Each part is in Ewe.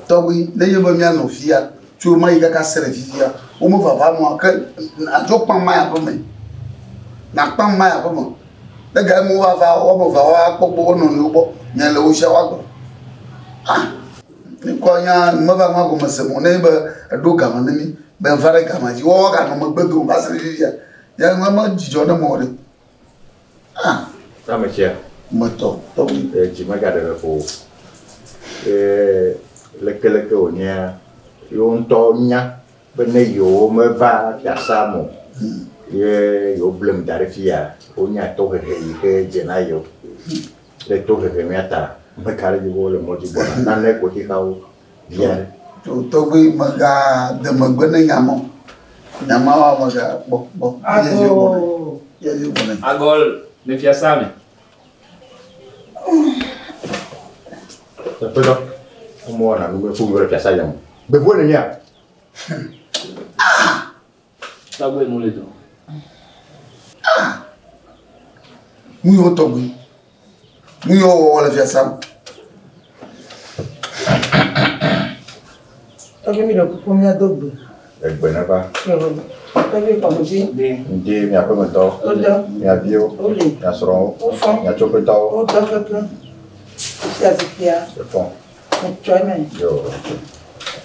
Tɔgbui, nenye be míanɔ fia tso ɣemaɣi kaka se ɖe fifia, womevava mɔa ke nàdzo kpam mayi aƒeme. Nàkpam mayi aƒeme. Ne ga eme wovava, woame evea woakpɔ gbɔ wo nɔnɔewo gbɔ, nye le wo sia woagbɔ. Ah! Ŋkɔ nya meva nua gɔme se mo ne be eɖo game ne mí be va ɖe game dzi. Woawo ganɔ megbe dom va se ɖe fifia. Ya nua me dzidzɔ ne mɔ ɖe. Ah! Ame tsia. Metɔ tɔgbi. Dzi megaɖe le ƒo o. Ye lekeleke wònyea, yewo ŋutɔ nya be ne yewo meva fiasa me o ye yewo blem da ɖe fiya, wonya tohehe yi ke dze na yewo. Le tohehe mía ta, meka ɖe edzi be wole mɔ dzi gbɔna. Nane ko xixa wo via ɖe. Tso tɔgbui mega de megbe ne nya ma o. Nya ma wa mega kpɔ kpɔ. Ago. Agol le fiasa me. Aƒetɔ, womewɔna nu be ƒu le fiasa ya me. Gbevuwo le mía. Tɔgbui mu le do. Nu yiwo tɔgbi, nu yiwo wɔwɔ le fiasa me. Tɔgbi mi ɖe kuku míado gbe. Egbe ne va. Tɔgbi kɔmdzi. Ŋdi mia ƒemetɔwo. Wodɔ. Mia viwo. Wole. Mia srɔ̃wo. Wofɔ. Mia tsoƒetɔwo. Wodɔ kekeŋ. Fifia zikpuia. Efɔ. Etsɔ eme. Yo.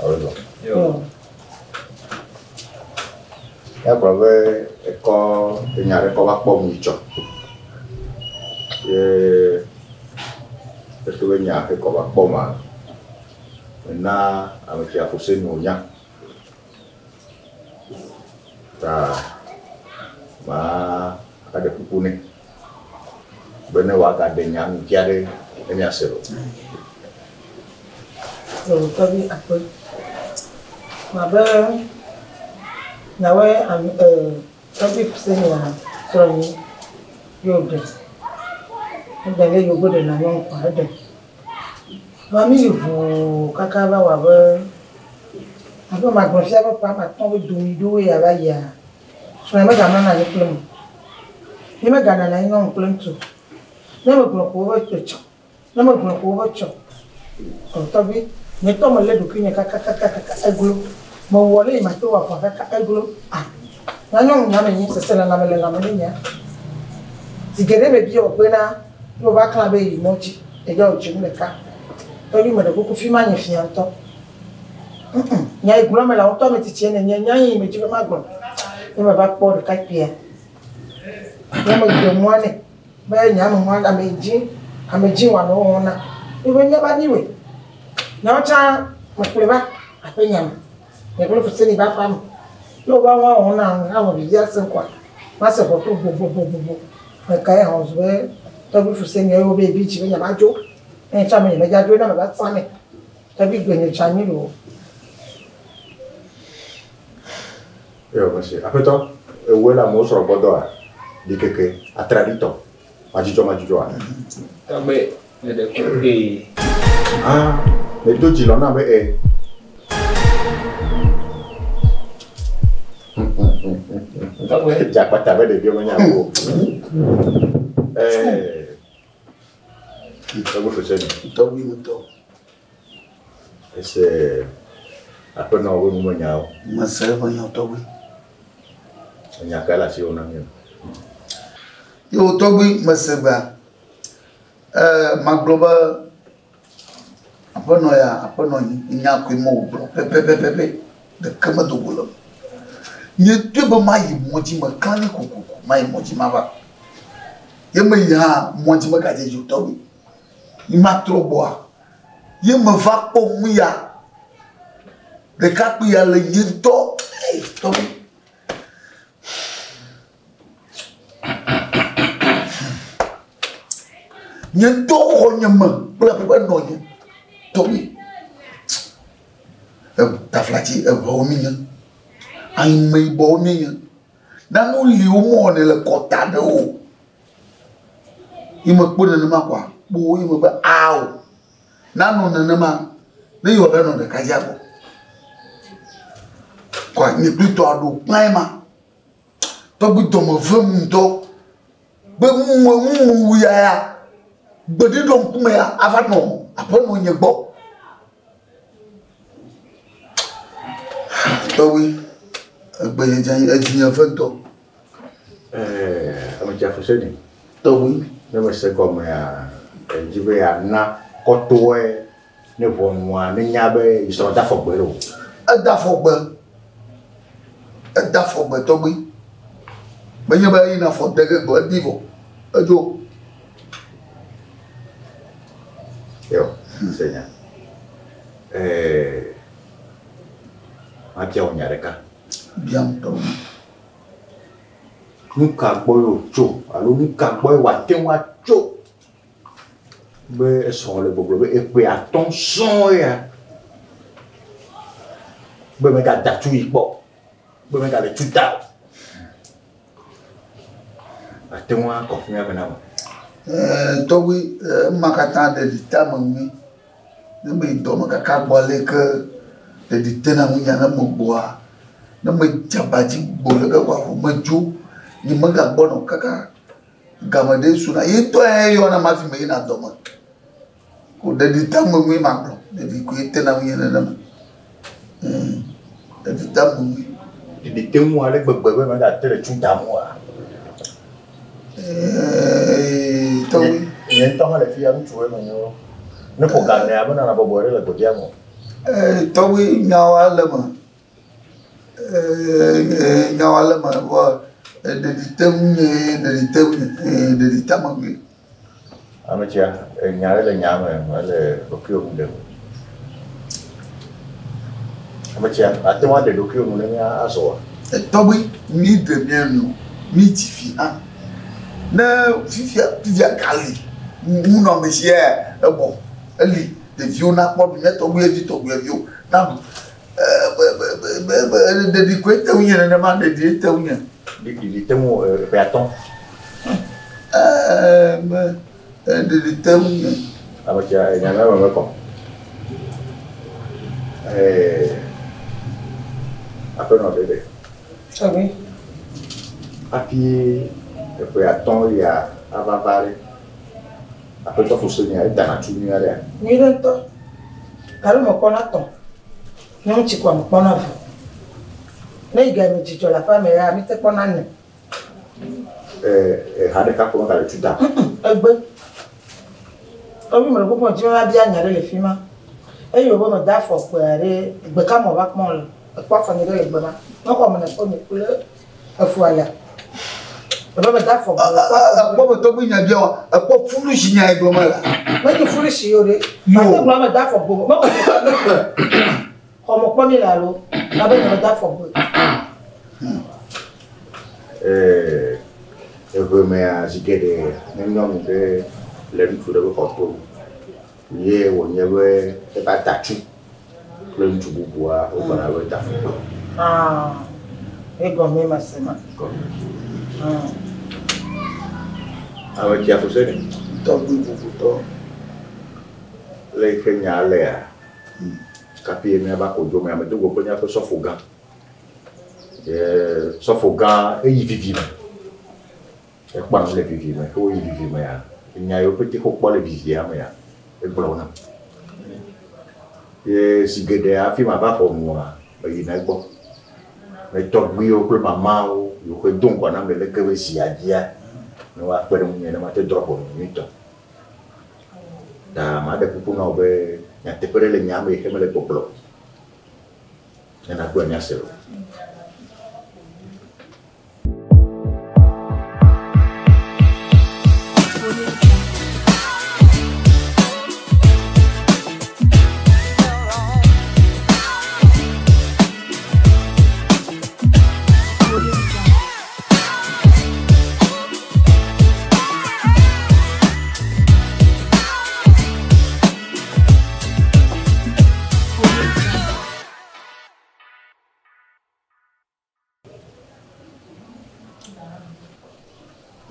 Alo zɔ. Yo. Míagblɔ be ekɔ enya ɖe kɔ va kpɔ mu tsɔ. Ye eto be nya ke kɔ va kpɔ ma, ena ame tsi afosenu wònya. Ta ma aɖe kuku nɛ be ne wòagaɖe nya nu fia ɖe ne míase o. Tɔgbi akpe. Mabe nyawoe ame tɔgbi senia srɔ̃nyi ye wòɖe. Eɖe ɖe yewo ɖe na nyɔnu kɔa eɖe. Vɔa mi yi ʋuu kaka va wɔ abe abe magblɔ fia be ƒe ame atɔ̃ be domi ɖo ya va yia, srɔ̃nye megamlɔna anyi kple mo. Mi meganɔna anyi nyɔnu kple ŋutsu o. Ne megblɔ ko wobe etsɔ. Ne megblɔ ko wobe tsɔ. Ɔ tɔgbi, nye ŋutɔ melé ɖokuinye kakakakaka eglo. Mewɔ ɖe yi mate wɔ afɔ kaka eglo. Ah, nya nyɔnu nya menye, seselelãme le lãme ne nyea. Zi geɖe mebia wò bena ne wova klã be yi mɔ dzi, eya wò dzim ɖeka. Tɔgbi meɖe kuku fi ma nye fia ŋutɔ. Ŋ, nya yi gblɔm mele ŋutɔ ame tsitsie nènye, nya yi medzi be magblɔ. Ne meva kpɔ ɖekakpuia, ne meɖe mɔa nɛ. Be nye ame ŋua ame dzi ame dzi wɔnɔ wɔna. Ebe nye ba niwe. Nyawo tsã mekplɔe va aƒe nya me. Nye kple Fuseni va aƒea me. Ye wova ŋua wɔna hã me vivia se ŋkɔa. Ma se ʋɔtru gbogbogbogbo. Meka ye hã zu be tɔgbi Fuseni ye wo be ebi dzi be nye ma dzo. Nye tsã me nye me dza dzo na me va tsã me. Tɔgbi gbe nye tsã nyi lo. Eye mese, Aƒetɔ, èwɔe le amewo srɔ̃ gbɔ dɔa? Ɖikeke, atraɖitɔ, madzudzɔmadzudzɔa? Tɔgbe, meɖe kuku ee. Ah, nèdo dzi lɔ̃ nam be ee. Tɔgbe. Dze akpata be ɖeviwo menya ku o. Ee. Tɔgbe Fuseni. Tɔgbe ŋutɔ. Ese aƒenɔ ƒe numenyawo. Mese eƒe nyawo tɔgbi. Enya kae le asiwò na mí o? Yo tɔgbi mese gbea. Ee, magblɔ be aƒenɔ ya aƒenɔ nya koe me wògblɔ pɛpɛpɛpɛ ɖeke medo go le eme. Nye ŋutɔe be mayi mɔ dzi meklã nɛ kokoko mayi mɔ dzi mava. Ye meyi hã mɔ dzi megadze edzi o tɔgbi. Yi matrɔ gbɔa, ye meva kpɔ nu ya. Ɖekakpui ya le nye ŋutɔ tɔgbi. Nye ŋutɔ xɔnye me kple ƒenɔnye tɔgbi. Taflatsi eʋewo míenye, ameyibɔwo míenye. Nanewo li womewɔnɛ le kɔta ɖewo o. Ye mekpɔ nenema kɔa, kpoo ye mebe ao, nanɔ nenema ne yewoava nɔ ɖekadzea gbɔ. Kɔa nye kple tɔa ɖo kpae ma. Tɔgbi dɔme vem ŋutɔ be ŋu ya ya gbeɖuɖɔ ŋkume ya ava nɔ aƒenɔ nye gbɔ. Tɔgbi, egbe nye dze edzi nye ve ŋutɔ. Ɛɛ, ame tsia Fuseni. Tɔgbi. Ne mese gɔmea, edzi be yeana kɔtoe ne ʋɔnua nenya be yi srɔ̃ da afɔgbe ɖe o. Eda afɔgbe. Eda afɔgbe tɔgbi. Menye be eyina afɔ de ge gbɔ, edi vɔ. Edzo. Yo, se nya. Ɛɛ, mabia wò nya ɖeka. Biam tɔgbi. Nu ka gbɔe wòtso alo nu ka gbɔe wòate ŋu atso be esrɔ̃ le gbɔgblɔ be eƒe atɔ̃ sɔŋ ya be megada tu yi kpɔ be megale tu da o. Ate ŋu akɔ fi mía me na me. Ɛɛ tɔgbi ema katã ɖeɖi te ame ŋui. Ne meyi dɔme kaka gbɔ aleke ɖeɖi tena ŋunye ne megbɔa, ne medze aba dzi gbɔ leke kɔa vɔ medzo. Nye megagbɔna o kaka game ɖe suna. Ye ŋutɔe yɔnam hafi meyina dɔme. Ko ɖeɖi te ame ŋui magblɔ. Ɖeɖi koe tena ŋunye nenema. Ɖeɖi te ame ŋui. Ɖeɖi te ŋu ale gbegbe be megate le tu dam oa? Eee, tɔgbi. Nye ŋutɔ hã le fia ŋutsuwoe menye wo. Ne ƒo ga nɛa, menɔna bɔbɔe ɖe le godia me o. Ee, tɔgbi nyawoa le eme. Ee, nyawoa le eme vɔ ɖeɖi te ŋunye, ɖeɖi te ŋunye, ɖeɖi te ame ŋui. Ame tsia, enya ɖe le nya me, mele ɖokuiwò nu ɖem. Ame tsia, ate ŋu aɖe ɖokuiwò nu ne míazɔ oa? Tɔgbi, mí ɖe mía nɔewo, mí dzi vi hã. Ne fifia, fifia gali, nunɔamesi ya ebɔ, eli ɖeviwo nakpɔ ɖu, mía tɔgbuivi tɔgbuiviwo naɖu. Ɖeɖi koe te ŋunye nenema, ɖeɖi te ŋunye. Ɖeɖi te ŋu ƒe atɔ̃. Ɖeɖi te ŋunye. Ame tsia, nya na me mekɔ. Aƒenɔ ɖe ɖe. Tɔgbi. Hafi eƒe atɔ̃ ya ava va ɖe. Aƒetɔ Fusenia, edana tu nyui aɖea? Nyui ɖe ŋutɔ. Galo mekpɔna tɔ̃. Nye ŋuti koa mekpɔna eve. Ne yi game dzidzɔ le aƒea me ya, mi te kpɔna ne. Ha ɖeka ko megale tu dam. Egbe. Tɔgbi mele kuku dzi be mabia nya ɖe le fi ma. Eye wòbe meda afɔ kpe ɖe gbe ka me wòva kpɔm le. Ekpɔ afɔ nye ɖe le gbe ma. Mexɔ me ne kpɔ nye kple efua ya. Ebe meda afɔ gbe. Ekpɔ be tɔgbi nya bia wa. Ekpɔ fulusi nya gblɔ me la. Menye fulusi yo ɖe. Yo. Mate gblɔ meda afɔ gbe. Mexɔ xɔ me kpɔ mi le alo. Abe nye meda afɔ gbe. Eʋe mea zi geɖe ne nyɔnu ɖe le ŋutsu ɖe be xɔ to ye wònye be eva da tu kple ŋutsu bubua wogblɔna be da afɔkpa. Egɔme ma se ma. Ame tsia Fuseni. Tɔgbi bubutɔ. Le yi ke nya lea, kafi míava kodzo me, ame do go kple míaƒe sɔfo gã. Sɔfo gã eyi vivi me. Ekpɔ nu le vivi me. Ke woyi vivi mea, nya yiwo pete wokpɔ le vivia mea, egblɔ nam. Ye zi geɖe hafi mava xɔ nua, meyina egbɔ. Ne tɔgbuiwo kple mamawo yiwo ke do ŋgɔ nam le leke be zia dzia, ne woakpe ɖe ŋunye ne mate drɔ̃ ʋɔnu nyuitɔ. Ta maɖe kuku na wò be nyateƒe ɖe le nya me yi ke mele gbɔgblɔ. Ne nàgblɔe míase o.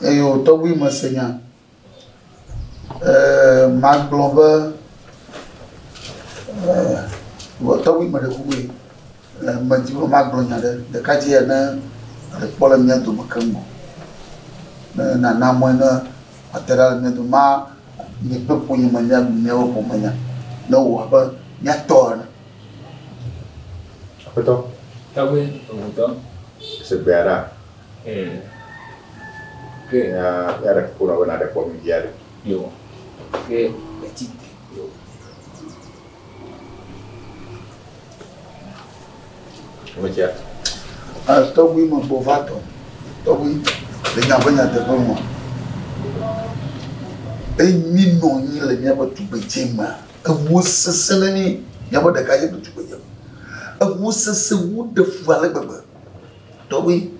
Eye wò tɔgbui mese nya. Magblɔ be wò tɔgbui meɖe kuku ye. Medi be magblɔ nya ɖe ɖekadze ya ne ekpɔ le mía dome keŋ o. Ne nana mɔe ne wòate ɖa le mía dome. Ma nye kple ƒonyeme míaɖu míaƒe ƒomenya ne wò abe mía tɔ ene. Aƒetɔ. Tɔgbe eʋutɔ. Se gbea ɖa. Ee. Ke. Ya ya ɖe kuku nɔ be naɖe kpɔ mi via ɖe. Yo. Ke etsi te. Yo. Ame tsia. Tɔgbui me gbɔ va tɔ. Tɔgbui le nya ƒe nyateƒe me. Eyi mi nɔ anyi le míaƒe tugbedze mea, eŋuwo sesẽ ne mí míaƒe ɖekadze kple tugbedze me. Eŋuwo sesẽ wu ɖe fu ale gbegbe. Tɔgbui,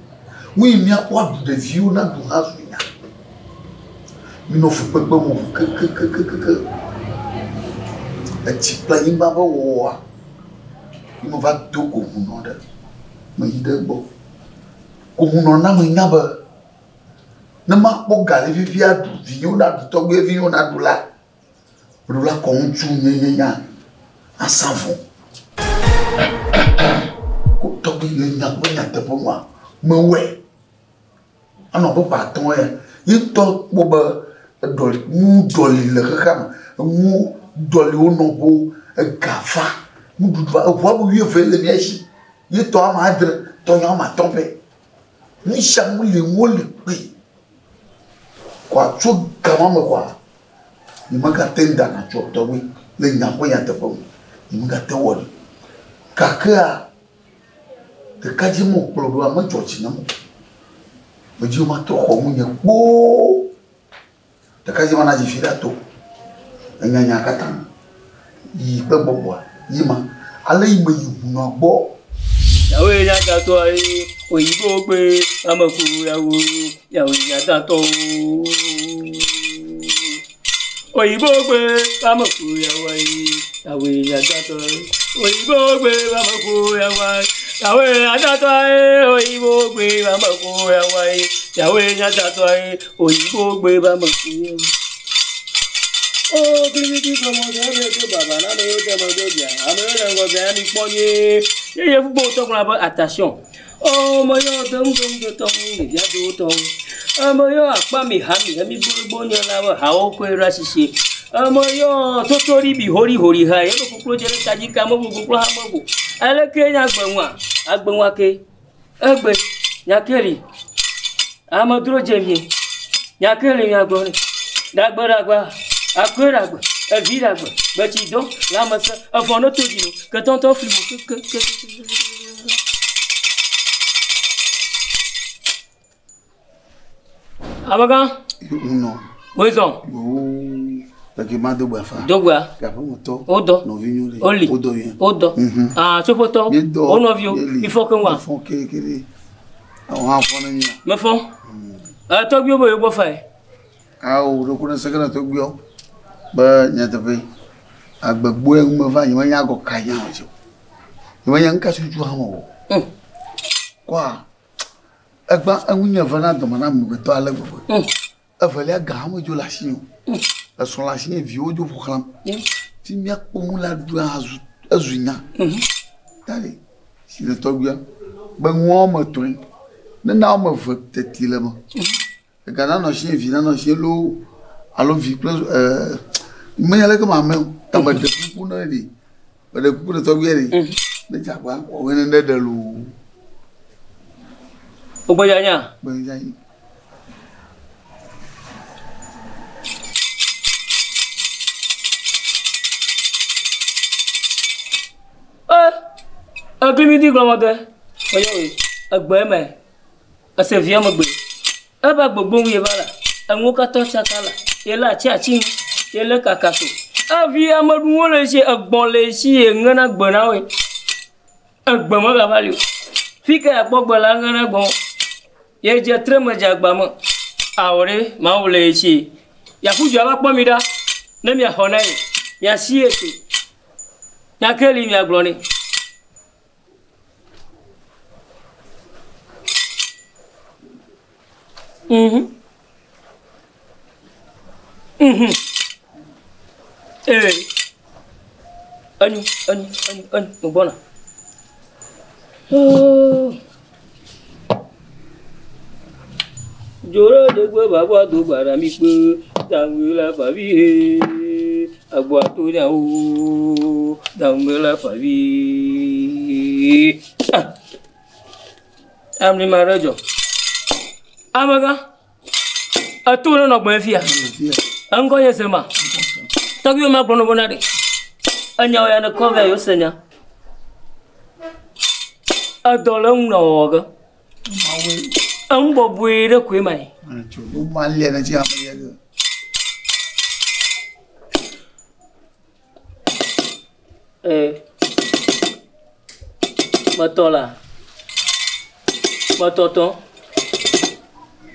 nu yi míakpɔ aɖu ɖeviwo naɖu hã zu nya. Minɔ fukpekpe me ŋu kekekekeke. Etsi kple anyigba ƒe wɔwɔa, ye meva do go hunɔ ɖe. Meyi ɖe egbɔ. Hunɔ na menya be ne makpɔ gali vivi aɖu, vinyewo naɖu, tɔgbuiviwo naɖu la, meɖo la kɔ ŋutsu nye nya asa vɔ. Ko tɔgbui le nya ƒe nyateƒe nua, mewɔe. Anɔ abe ƒe atɔ̃ ya. Ye ŋutɔ kpɔ be eɖɔli, nu ɖɔli le xexea me. Enuwo ɖɔli wo nɔƒewo, ega va, nuɖuɖu va. Eʋu ame wuieve le mía si. Ye tɔ ame adre, tɔnye ame atɔ̃ pɛ. Nu sia nu li, nuwo li kpui. Kɔa tso gama me kɔa, nyemegate ŋu dana tso tɔgbui le nya ƒe nyateƒe me. Nyemegate ŋu wɔnɛ. Gakea, ɖekadze me wòkplɔ ɖoa, medzɔ dzi nam o. Medzi be matrɔ xɔ ŋunye kpoo. Ɖekadze ma na dzi fi ɖa to. Enyanya katã yi kple gbɔgbɔa yi ma. Ale yi meyi ʋunua gbɔ. Yawoe nyatatɔ ye oyibo gbe ameku yawo yawoe nyatatɔ oyibo gbe ameku yawo yawoe nyatatɔ oyibo gbe ameku yawo yawoe nyatatɔ oyibo gbe ameku yawo yawoe nyatatɔ oyibo gbe ameku yawo. O kirikiti gɔmɔdɔ ebe do baba na amewo de me do bia amewo le ŋgɔ bia mi kpɔ nyuie ye yevu gbɔ tɔ gblɔ be attention. O meyɔ dem dem do tɔ ŋu ɖevia do tɔ ŋu. Emeyɔ akpa mi ha mi emi gbogbo nye la be hawo koe ɖo asisi. Emeyɔ totori bi hori hori ha ye be koklo dze ɖe tadzi ka me bo koklo ha me bo. Aleke nye agbe ŋua? Agbe ŋua ke. Egbe nyakeli. Amedro dze mie. Nyakeli nyagblɔ nɛ. Ɖagbe ɖagba. Akɔe ɖagbe. Evi ɖagbe. Gbetsi do. Lãmesẽ. Evɔ ne to dzi no. Ketɔntɔ fli mo ke ke ke. Amegã. Nɔ. Wozɔn. Yoo. Leke ma do gbe fa. Do gbea. Gaƒemetɔ. Wodɔ. Nɔvinyɔwo le. Woli. Wodɔ yɛ. Wodɔ. Aa tsoƒetɔ. Míedɔ. Wo nɔviwo. Míeli. Mifɔ keŋ wa. Mifɔ kekele. Awɔ hã fɔ ne mía. Mefɔ. Tɔgbuiwo be yewo gbɔ fa ye. Awo ɖo ku ne seke na tɔgbuiwo be nyateƒe agbegboe ŋu meva nye menya gɔ ka nya o tso. Nye menya nuka tutu hã me o. Kɔa egba eŋu nye ve na dɔme na amegbetɔ ale gbegbe. Evelia ga hã medzo le asinye o. Esrɔ̃ le asinye viwo dzo ƒo xlãm. Fi míakpɔ nu la ɖu azu ezu nya. Tari si le tɔgbuia be nua woame etɔ̃e. Nena woame eve teti le eme. Ega nanɔ asinye vi nanɔ asinye loo alo vi kple ɛɛ menya leke mame o. Ta meɖe kuku ne ɖi. Meɖe kuku ne tɔgbuia ɖi. Ne dze agba wɔwɔe ne ɖe loo. Wogbedza nya? Gbedza nyi. Eglimidi gblɔmɔdɔe. Oyɔ we. Egbe me. Ese via megbe. Eba gbogbo ŋu ye va la. Enuwo katã tsaka la. Ye le atsi atsi ŋu. Ye le kaka so. Evi ameɖuwo le esi, egbɔ̃ le esi ye ŋe na gbe na woe. Egbe megava li o. Fi ke akpɔ gbe la ŋe na gbɔ̃. Ye dze tre me dze agba me. Awɔ ɖe Mawu le esi. Yaku dua va kpɔ mi ɖa. Ne miaxɔ na ye. Miasi ye to. Nyake li miagblɔ nɛ. Ee. Enyu, enyu, enyu, enyu. Megbɔna. Oh. Dzoro degbe baba do gbara mi kpe. Dangbe la favi he. Agbo ato nyawo. Dangbe la favi. Ah. Amlima ɖe dzɔ. Amegã, eto ne nɔ gbɔe fia. Eŋkɔ nye Zema. Tɔgbuiwo ma gblɔ nɔ bona ɖe. Enyawo ya ne kɔ vɛ yewo se nya. Edɔ le eŋu nɔ wɔwɔ ge. Enu bɔbɔe ɖe koe ma yi. Ee. Metɔ la. Metɔtɔ.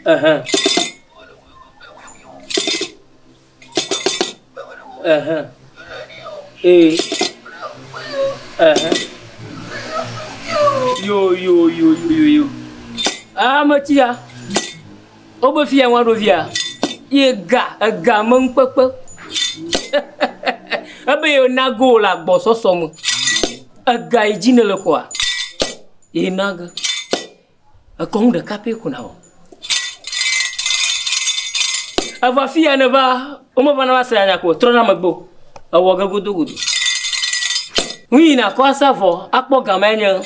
Ɛhɛn. Ɛhɛn. Ee. Ɛhɛn. Yo yo yo yo yo. Ame tsia. Wobe fia ŋua ɖo fia. Ye ga ega me ŋukpekpe. Ebe ye na go le agbɔsɔsɔ me. Ega yi dzi nele koa. Ye na ge. Ekɔ nu ɖeka pɛ ko na wɔ. Eva fi ya neva, womeva na va se anya ko trɔna megbe o. Ewɔ ge godogodo. Nu yi nakɔ asa vɔ akpɔ game nye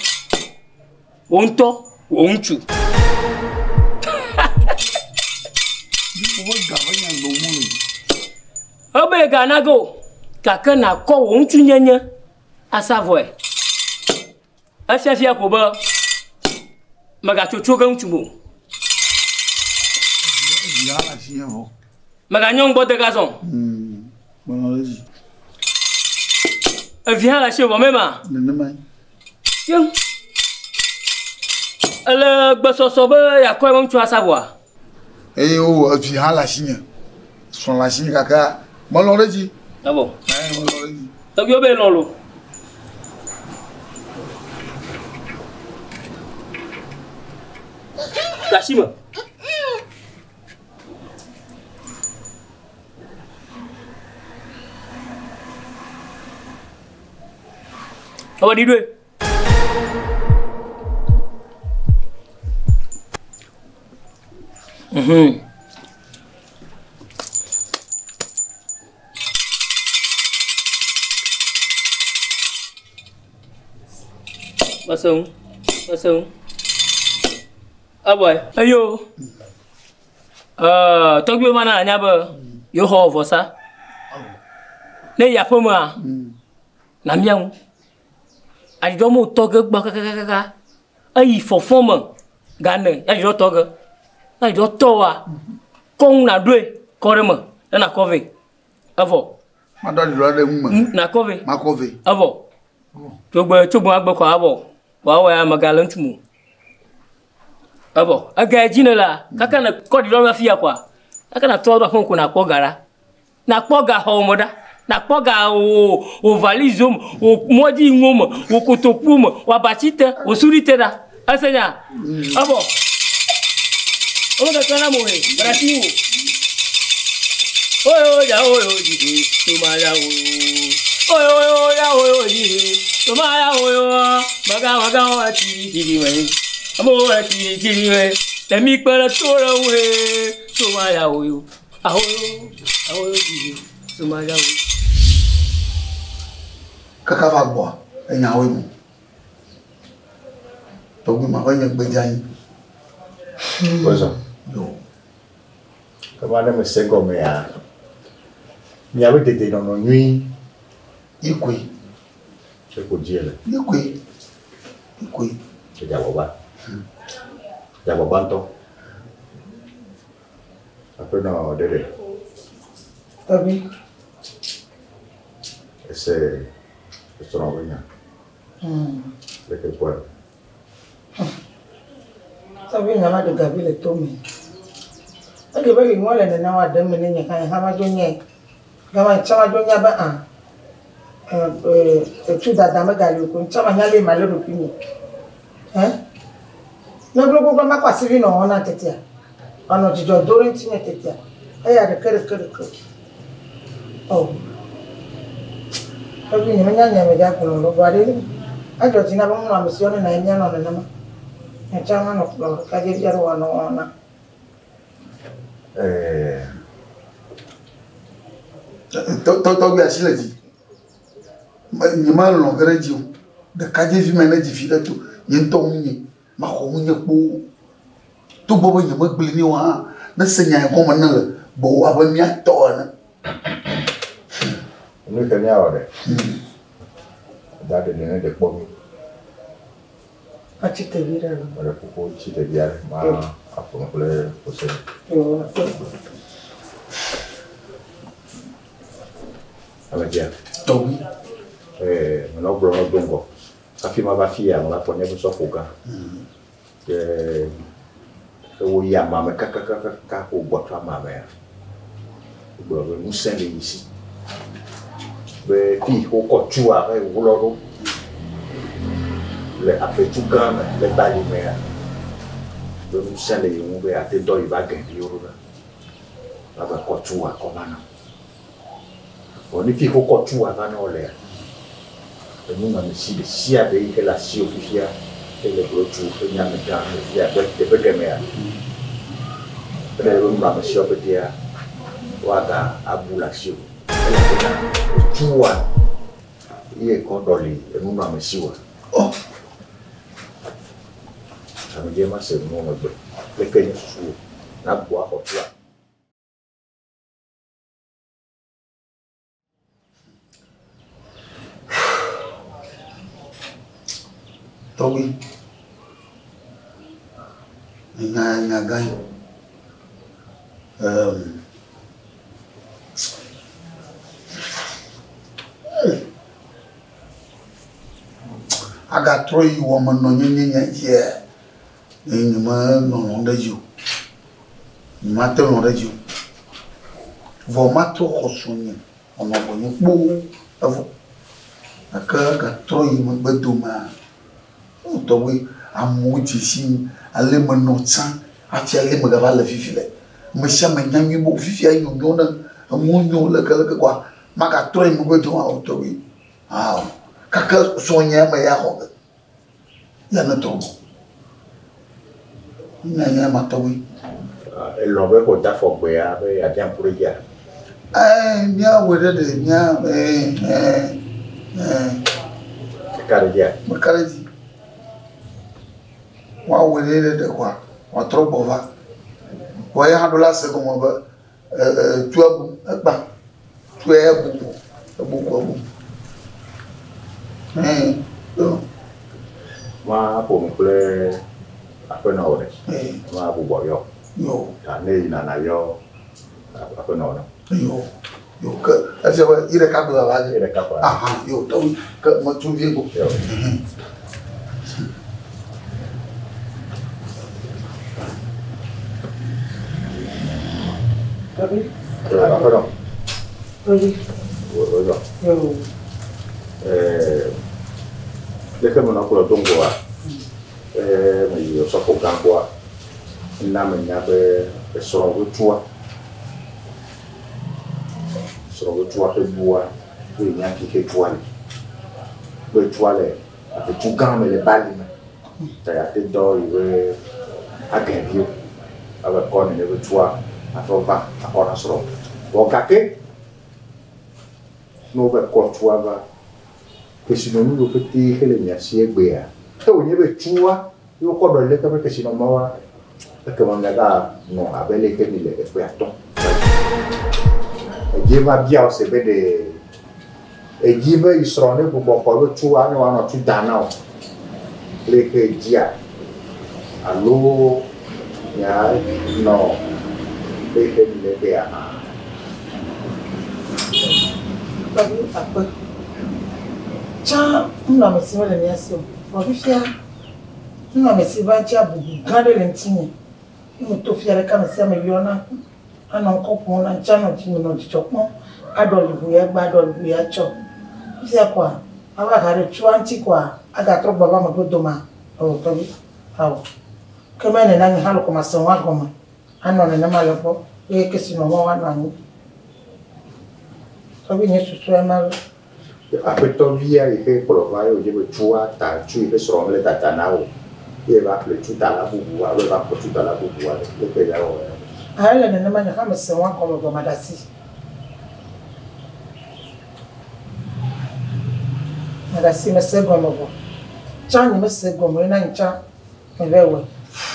wò ŋutɔ wò ŋutsu. Ebe ga na ge o gake nakɔ wò ŋutsunyenye asa vɔe. Efiafia ko be mègatsotso ge ŋutsu o. Mèganyɔ ŋgbɔ de gazɔ. Evi hã le asiwò vɔ mema? Yeŋ. Ele gbesɔsɔ be yeakɔe be ŋutsu asa vɔa? Eye wowɔ evi hã le asinye. Srɔ̃ le asinye gake melɔ̃ ɖe edzi. Evɔ. Ɛɛ melɔ̃ ɖe edzi. Tɔgbuiwo be lɔ̃ lo. Le asi me. Ewɔ ɖi ɖoe. Mhm. Mese ŋu, mese ŋu. Ebɔe. Eyo. Ee, tɔgbuiwo mana anya be yewoxɔ vɔsa. Ne yi aƒemea, nàmia ŋu. Adzidzɔ mo tɔ ge gbɔ kakakaka. Eyi fɔfɔ me gane ya adzidzɔ tɔ ge. Ne adzidzɔ tɔ wa, kɔ nu nàɖoe kɔ ɖe eme ne nàkɔ vɛ. Evɔ. Maɖo adzidzɔ ɖe nu me. Nàkɔ vɛ. Makɔ vɛ. Evɔ. Tsogbe tsogbe agbe kɔ avɔ. Wòawɔ ya megale ŋutsu me o. Evɔ. Ega dzi ne la, kaka ne kɔ adzidzɔ va fiya kɔa, kaka nàtrɔ ɖo aƒeme ko nàkpɔ ga ɖa. Nàkpɔ ga xɔwò me ɖa. Nàkpɔ ga wò wò valiziwo me, wò mɔdzinuwo me, wò kotokuwo me, wò abatsi te, wò suɖui te ɖa. Ese nya? Evɔ. Womegakplɔ na mo he, meɖe asi ŋuwò. Oyo ya oyo jihe, toma ya oyo. Oyo ya oyo jihe, toma ya oyo. Maga maga wa chiri chiri we. Amo wa chiri chiri we. Temi kpere tore we, toma ya oyo. Ahoyo, ahoyo jihe, toma ya oyo. Kaka va gbɔa, enyawoe mo. Tɔgbi ma ƒe nye gbe dze anyi. Wozɔ. Yo. Ke va ne mese gɔmea, miaƒe dedienɔnɔ nyui. Ye koe. Ye ko dzi ele. Ye koe. Ye koe. Edze agbagba. Edze agbagba ŋutɔ. Aƒenɔ ɖeɖe. Tɔgbi. Ese esrɔ̃ ƒe nya. Leke kpɔe? Tɔgbi nya ma ɖe gavi le to me. Edze be li le nene wa ɖe me ne nye hã hã ma dzo nye. Gama ŋtsã ma dzo nya be a etu dada megali o ko ŋtsã ma nya le ma le ɖokui nye. Hɛ? Ne gbogbo ma kɔ asivi nɔ wɔna tetea. Anɔ dzidzɔ do ɖe ŋuti nye tetea. Eya ɖeke ɖeke ɖeke. Oh. Tɔgbi nye menya nya me dza gblɔ o. Vɔa ɖe edzɔ dzi na be ŋu ame siwo ne na míanɔ nenema. Nye tsã manɔ kplɔ ɖekadzevi aɖe wòanɔ wɔna. Ɛɛ. Tɔgbi asi le dzi. Nye melɔ̃ ge ɖe edzi o. Ɖekadzevi me ne dzi vi ɖe to. Nye ŋutɔ ŋunye. Maxɔ ŋunye kpoo. Togbɔ be nyemegblɔe nɛ o hã, ne se nya gɔme ne le gbɔwò abe mía tɔ ene. Nu ke míawɔ ɖe? Da ɖeɖe ne ɖe kpɔ mí. Atsi tevi ɖe alo? Meɖe kuku tsi ɖevi aɖe ma aƒo nu kple Jose. Yo, akpe. Ame dzia. Tɔgbi. Ee, menɔ gblɔ nɔ do ŋgɔ. Hafi mava fi ya meva kpɔ nye be sɔfo gã. Ke ewo yi ama me kakakakaka ko gbɔ tso ama mea. Wogblɔ be ŋusẽ le yi si. Be fi wokɔ tua va yi wlɔ ɖo le afetu gã me le bali mea. Be ŋusẽ le yi ŋu be yeate dɔ yi va gɛviwo ɖo ɖa. Va va kɔ tua kɔ va na. Vɔ ne fi wokɔ tua va na wo lea, enunɔamesi ɖe sia ɖe yi ke le asiwò fifia ele gblɔtsu ƒe nyamegã le fia be teƒe kemɛa, ele be nunɔamesiawo ƒetea woaga abu le asiwò. Elabena etua ye kɔ ɖɔli enunɔamesiwoa. Oh. Ame dze ma se nuwo megbe. Leke nye susu na gbɔ axɔ tua. Tɔgbi. Nya nya gã yi. Agatrɔ yi wɔmenɔnyenye nya dzia, nye menɔ lɔ̃m ɖe edzi o. Nyemate lɔ̃ ɖe edzi o. Vɔ matrɔ xɔ srɔ̃nye wòanɔ gbɔnye kpoo evɔ. Gake egatrɔ yi megbe domea, o tɔgbi, amewo dze sim ale menɔ tsã hafi ale megava le fifi le. Ame sia ame nya nyuie be fifia nyonyo ne enuwo nyo lekeleke koa, magatrɔ yi megbe domea o tɔgbi. Ao, gake srɔ̃nye me ya xɔ ge. Ya ne trɔ gbɔ. Nya nye ma tɔgbi. Elɔ̃ be xɔ da afɔ gbea be yeabia ŋku ɖe dzia? Ɛɛ, míawɔe ɖe ɖe mía ɛɛ ɛɛ ɛɛ. Eka ɖe dzia? Meka ɖe dzi. Woawɔe ɖe ɖe ɖe koa, wòatrɔ gbɔ va. Vɔ ya hã ɖo la se gɔme be tu ebu egbã. Tu ya ebu ko ebu ko ebu. Ɛɛ yo. Ma ƒo nu kple aƒenɔwo ɖe. Ɛɛ. Ma gbugbɔ yɔ. Yo. Ta ne yina na yɔ aƒenɔwo na. Yo. Yo ke efia be yi ɖeka koe vava Yi ɖeka koe. Aha yo tɔgbi ke metu vie ko. Yo. Tɔgbi. Yo aƒenɔ. Tɔgbi. Wo wo yɔ. Yo. Ɛɛ leke menɔ kplɔ do ŋgɔa, ɛɛ meyi osɔfo gã gbɔa, ena menya be esrɔ̃ be tua, srɔ̃ be tua ƒe bua, be nya fi ke tua le. Be tua le afetu gã me le bali me. Ta yeate dɔ yi be agɛviwo ave kɔ nene be tua atrɔ va akɔ na srɔ̃. Vɔ gake ne wova kɔ tua va, kesinɔnu yiwo ƒete hele mia si egbea, ke wònye be tua ye wokɔ ɖɔ leke ƒe kesinɔnuawoa, ekema miaganɔ abe leke mi le eƒe atɔ̃. Edzi va bia wo se be ɖe edzi be yi srɔ̃ ne gbugbɔ xɔ be tua ne woanɔ tu da na wo leke dzia alo mianɔ leke mi le egbea hã. Tɔgbi akpe. Tsã nunɔamesi mele mía si o. Vɔ fifia nunɔamesi va ŋutia bubu gã ɖe le ŋutinye. Ne meto fia ɖeka ame sia ame yɔna anɔ ŋkɔ ƒom na ŋutia nɔ dzi nɔ dzidzɔ kpɔm aɖɔli ʋu ya gba aɖɔli ʋu ya tsɔ. Fifia koa ava ha ɖe tsoa ŋuti koa agatrɔ gbɔ va megbe domea o tɔgbi ao. Ke me nena nye hã le kɔma se ŋua gɔme anɔ nenema le gbɔ eye kesinɔnuawo anɔ anyi. Tɔgbi nye susua ma lo. Aƒetɔvia yi ke kplɔ va ye wòdze be tua ta tu yi ke srɔ̃ mele tata na o ye va ƒle tutala bubu alo va kpɔ tutala bubu aɖe leke ya wɔ ya. A ele nenema nye hã mese ŋua gɔme gɔme ɖe asi. Meɖe asi mese gɔme vɔ. Tsã nye mese gɔme na nye tsã. Me va wɔe.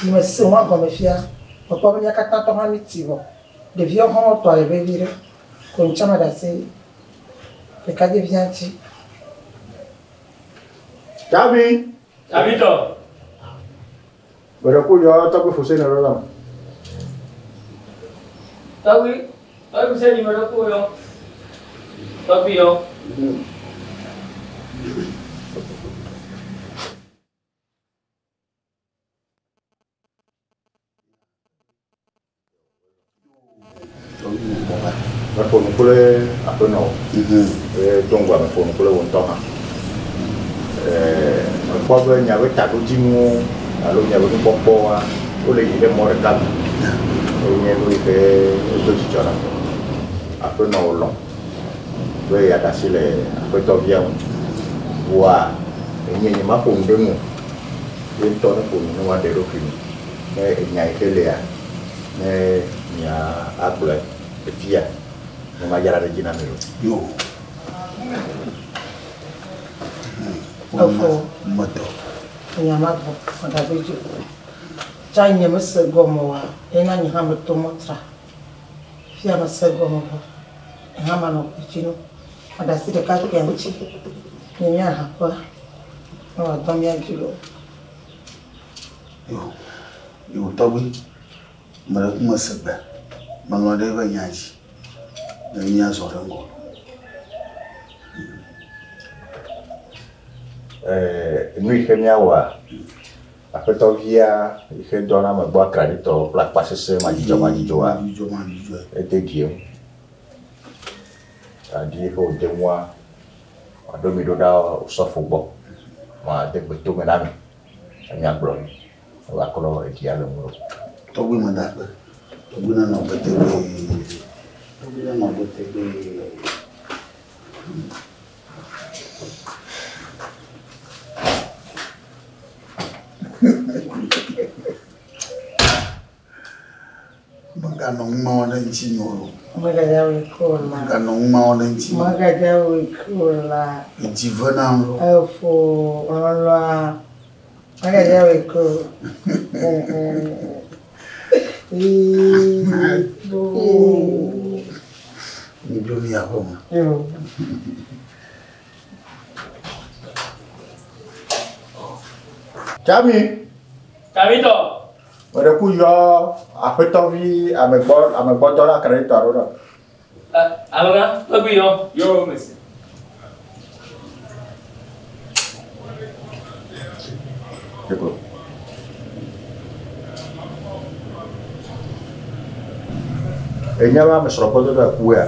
Yi me se nua gɔme fia, mekpɔ be mía katã tɔ hã míti vɔ. Ɖeviwo hã wotɔ le vevi ɖe. Ko ŋtsã meɖe asi ɖekadzɛvia ŋuti. Davi. Davitɔ. Meɖe ku yɔ tɔgbi Fuseni ɖo nam. Tɔgbi, tɔgbi Fuseni meɖe ku yɔ. Tɔgbi yɔ. Meƒo nu kple aƒenɔwò. Eye do ŋgɔa meƒo nu kple wò ŋutɔ hã. Mekpɔ be miaƒe taɖodzinuwo alo miaƒe nukpɔkpɔwoa, wole yi ɖe mɔ ɖeka nu. Enye nu yi ke do dzidzɔ nam. Aƒenɔwò lɔ̃ be yeaɖe asi le aƒetɔvia ŋu. Vɔa enye nyemaƒo nu ɖe eŋu o. Ye ŋutɔ neƒo nu ne wòaɖe eɖokui nu. Ne enya yi ke lia, ne mia agblɔe efia, ne madzra ɖe edzi na mi o. Yo. Efo. Metɔ. Enya ma gbɔ, megabe dzi o. Tsa nye mese gɔme oa, ye na nye hã meto mɔ tra. Fia mese gɔme vɔ, nye hã manɔ gbe dzi no. Meɖe asi ɖeka kpuia ŋuti. Nye mía haƒea, ne wòadɔ mía dzi loo. Yo, yo tɔgbi, meɖe ku mese gbe, melɔ̃ ɖe eƒe nya dzi ne míazɔ ɖe ŋgɔ. Nu yi ke míawɔa, aƒetɔvia yi ke dɔna ame gbɔ atraɖitɔ kple akpasesẽ madzudzɔmadzudzɔa, ede ɖi eŋu. Aɖi yi ke wòde ŋua, wòaɖo mi ɖo ɖa osɔfo gbɔ, wòade gbe tome na mi. Enya gblɔ ni ne wòaklɔ eɖia le ŋuwò. Tɔgbui meda akpe. Tɔgbui nenɔ agbe tegbee. Tɔgbui nenɔ agbe tegbee. Meganɔ nu ma wɔm ɖe ŋutinye o. Megadza wɔe ko la. Meganɔ nu ma wɔm ɖe ŋutinye o. Megadza wɔe ko la. Edzi ve nam lo. Efo lɔlɔa. Megadza wɔe ko. Midzo mi aƒe me. Yo. Tsami. Tsamitɔ. Meɖe ku yɔ aƒetɔvi amegbɔ amegbɔdɔla akraditɔ aɖewo ɖa. Amegã, tɔgbi yɔ. Yo, mese. Deko. Enya be ame srɔ̃ gbɔdɔdɔ ekuea?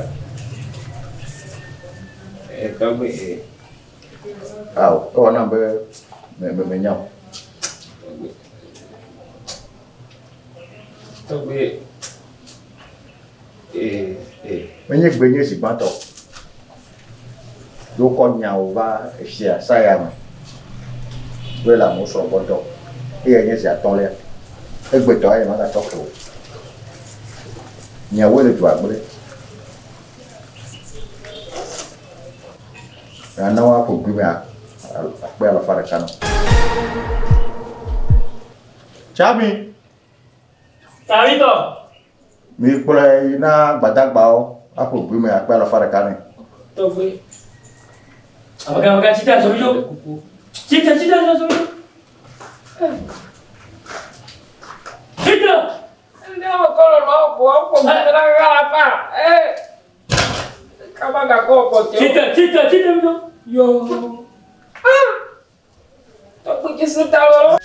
Tɔgbi e. Ao, ewɔ nam be me me menya o. Tɔgbi e e. Menye gbe nye zi gbãtɔ o. Ye wokɔ nyawo va efia saya me be le amewo srɔ̃ gbɔ dɔ. Eyae nye zi atɔ̃lia. Egbetɔ eya magatɔ ke o. Nyawoe le dua gblẽ. Na woaƒo gbi me akpe alafa ɖeka nɔ. Tsami. Tsamitɔ. Mi kplɔe yi na gbadagbawo aƒo gbi me akpe alafa ɖeka nɛ. Tɔgbi. Amegã, amegã, tsi tre azɔ mi dzo. Tsi tre, tsi tre azɔ mi dzo. Tsi tre. Ne wokɔ lɔlɔ ko woƒo gbi na alafa. Ee. Kaba gakɔ kɔtɛ. Tsi tre, tsi tre, tsi tre mi dzo. Yo. Ah. Tɔgbi dzi si ta lɔlɔ.